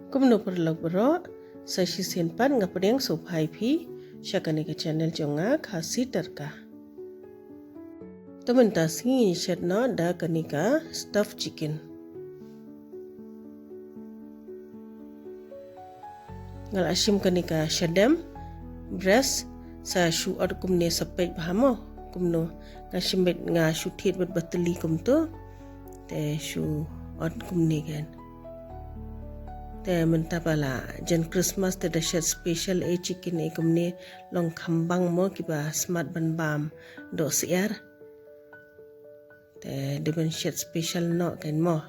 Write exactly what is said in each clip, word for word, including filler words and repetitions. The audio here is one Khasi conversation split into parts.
Kumno paralok baroh, sa shisien pat nga pdiang sngewbha ïa phi sha kane ka channel jong nga, Khasi Tadka. Te mynta sngi ngin shet noh da kane ka stuffed chicken. Nga la shim kane ka shadem, breast, sa shu ot kumne sa peit bha mo, kumno, nga shim beit, nga shu thied beit ba tylli kumto, te shu ot kumne kan. Te mynta ba la jan Christmas te da shet special ei chicken ei kumne, long khambang mo kiba smat ban bam doh syiar. Te dei ban shet special noh kan mo.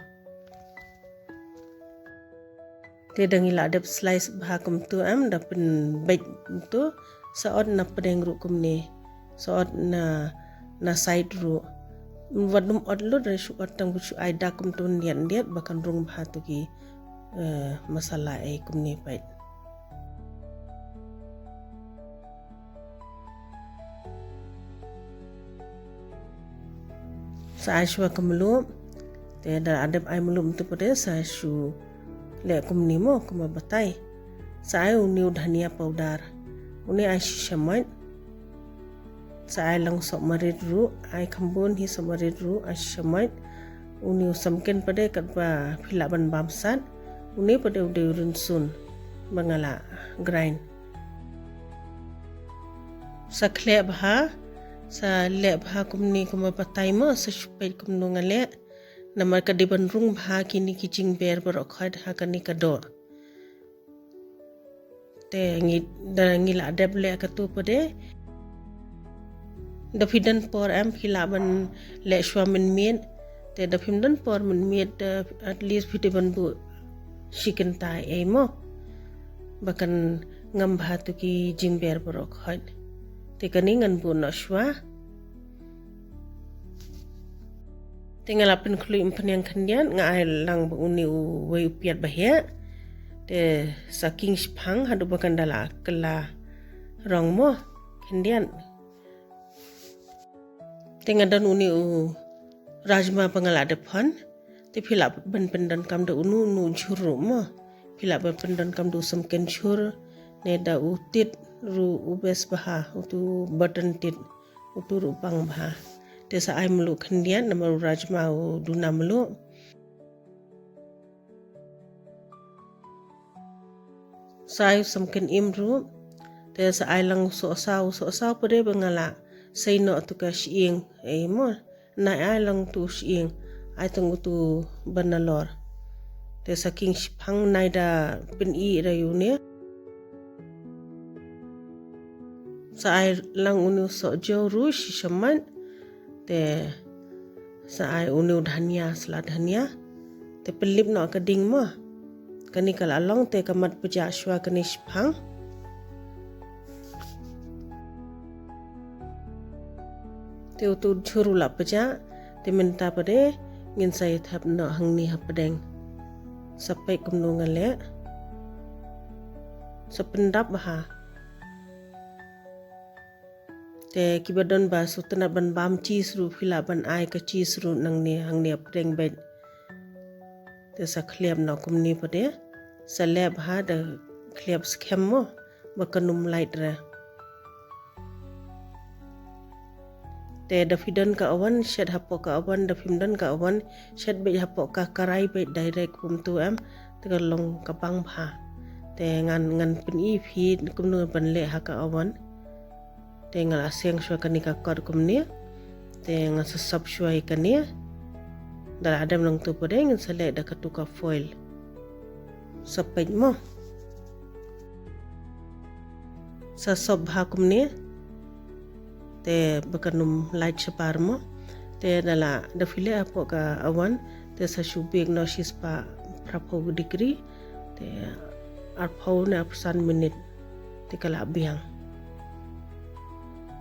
Te da ngi la dep slice bha kumto em, da pynbeit kumto, sa ot na pdeng ruh kumne, sa ot na, na side ruh. Wat nym ot lut, da shu ot tang shu ai dak kumto, ndiat ndiat ba kan rung bha tu ki, eh, masala ei kumne peit. Sa ai shuwa ka mluh. Te da la dep ai mluh mynta pat de sa shu leh kumne mo, kumba batai. Sa ai une u dhania powder. Une ai shisha mait. Sa ai lang sohmarit ruh, ai kham bun hi sohmarit ruh, ai shisha mait. Une u samken pat de katba phi lah ban bam sat. Une pat de u dei u rynsun ba nga la grind. Sa khleh bha, sa leh bha kumne kumba batai mo, sa shu peit kumno nga leh. Namar ka dei ban rung bha kine ki jingber baroh khoit ha kane ka doh. Te ngi, da ngi la dep leh katu pat de. Da phi don por em phi lah ban leh shuwa mynmiet. Te da phim don por mynmiet, da at least phi dei ban buh shi kynta ei mo. Ba kan ngam bha tu ki jingber baroh khoit. Te kane ngan buh noh shuwa. Te nga la pynkhlaiñ umphniang khyndiat, nga ai lang ba une uwei u piat ba heh. Te sa khing shiphang haduh ba kan da la kylla rong mo khyndiat. Te nga don une u rajma ba nga la dep hon. Te phi lah ban pyndonkam da uno uno u jhur ruh mo. Phi lah ban pyndonkam da u samken jhur ne da u tit ruh u best bha, utu button tit, utu ruh pang bha. Te sa ai mluh khyndiat namar u rajma u duna mluh. Sa ai u samken im ruh. Te sa ai lang u sohsaw, u sohsaw pat de ba nga la sei noh tu ka shyieng ei mo. Nai ai lang tu shyieng, ai tang utu ba nalor. Te sa khing shiphang nai da pyni da ïa une. Sa ai lang une u sohjaw ruh shisha mait. Te sa ai une u dhania, sla dhania. Te pynlip noh ka ding mo. Kane ka la long te ka mat pjah shuwa kane shiphang. Te utu u jhur u la pjah, te mynta pat de ngin sa ïa thep noh hangne hapdeng. Sa peit kumno nga leh. Sa pyndap bha. Te kiba don ba sngewtynnat ban bam cheese ruh phi lah ban ai ka cheese ruh nangne hangne hapdeng beit. Te sa khliap noh kumne pat de. Sa leh bha da khliap skhem mo ba kan ym lait re. Te da phi don ka oven shet hapoh ka oven, da phim don ka oven shet beit hapoh ka karai beit direct kumtu em. Te ka long ka bang bha. Te ngan, ngan pyni phi kumno ban leh ha ka oven. Te nga la seng shuwa kane ka kot kumne. Te ngan sa sop shuwa ïa kane. Da la dem nangtu pat de ngin sa leh da katu ka foil. Sa peit mo. Sa sop bha kumne. Te ba kan ym lait shabar mo. Te da la da phi leh hapoh ka oven. Te sa shu bake noh shispah phraphew degree. Te arphew ne arphew san minit. Te ka la biang.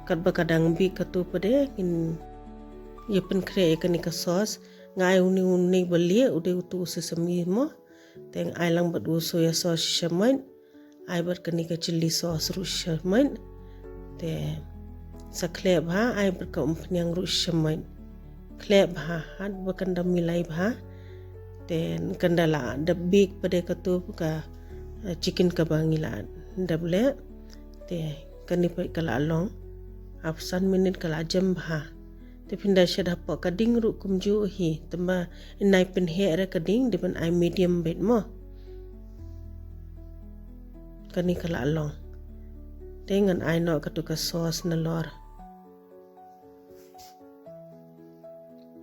Katba ka dang bake katu pat de ngin ïa pynkhreh ïa kane ka sauce. Nga ai une, une ba lieh u dei utu u sesame mo. Te nga ai lang bad u soya sauce shisha mait. Ai bad kane ka chilli sauce ruh shisha mait. Te sa khleh bha, ai bad ka umphniang ruh shisha mait. Khleh bha, haduh ba kan da milai bha. Te kan da la dep bake pat de katu ka, eh, chicken kaba ngi la dep leh. Te kane pat ka la long. Hapsan minit ka la jem bha. Te phin da shet hapoh ka ding ruh kumjuh hi. Te ba in ai pynheh re ka ding, dei ban ai medium beit mo. Kane ka la long. Te ngan ai noh katu ka sauce nalor.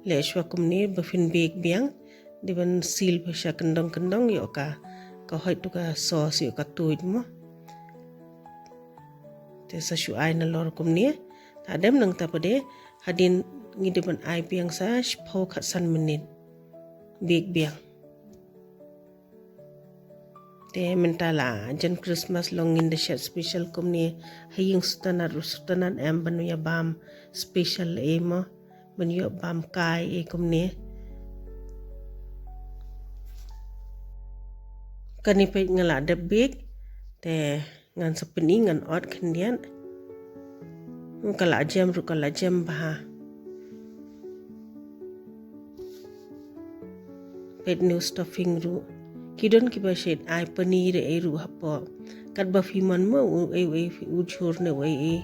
Leh shuwa kumne ba phin bake biang, dei ban seal bha sha kyndong kyndong ïoh ka, ka hoid tu ka sauce ïoh ka tuid mo. Te sa shu ai nalor kumne, hadem nangta pat de, hadien ngi dei ban ai biang sa shiphew khatsan minit. Bake biang. Te mynta la jan Christmas long ngin da shet special kumne ha ïing sutnat ruh sutnat em ban ïa bam special ei mo ban ïoh bam kai ei kumne. Kane peit nga la dep bake te ngan sa pyni ngan ot khyndiat. Ka la jem ruh ka la jem bha. Peit ne u stuffing ruh. Ki don kiba shet ai paneer ei ruh hapoh. Katba phi mon mo u ei u ei u jhur ne u ei ei.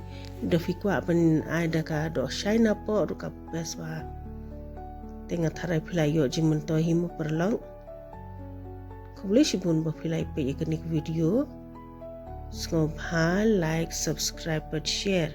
Da phi kwah ban ai da ka dohshai napoh ruh ka best bha. Te nga tharai phi la ïoh jingmyntoi hi mo paralok. Khublei shibun ba phi la ïa peit ïa kane ka video. Sngewbha like, subscribe bad share.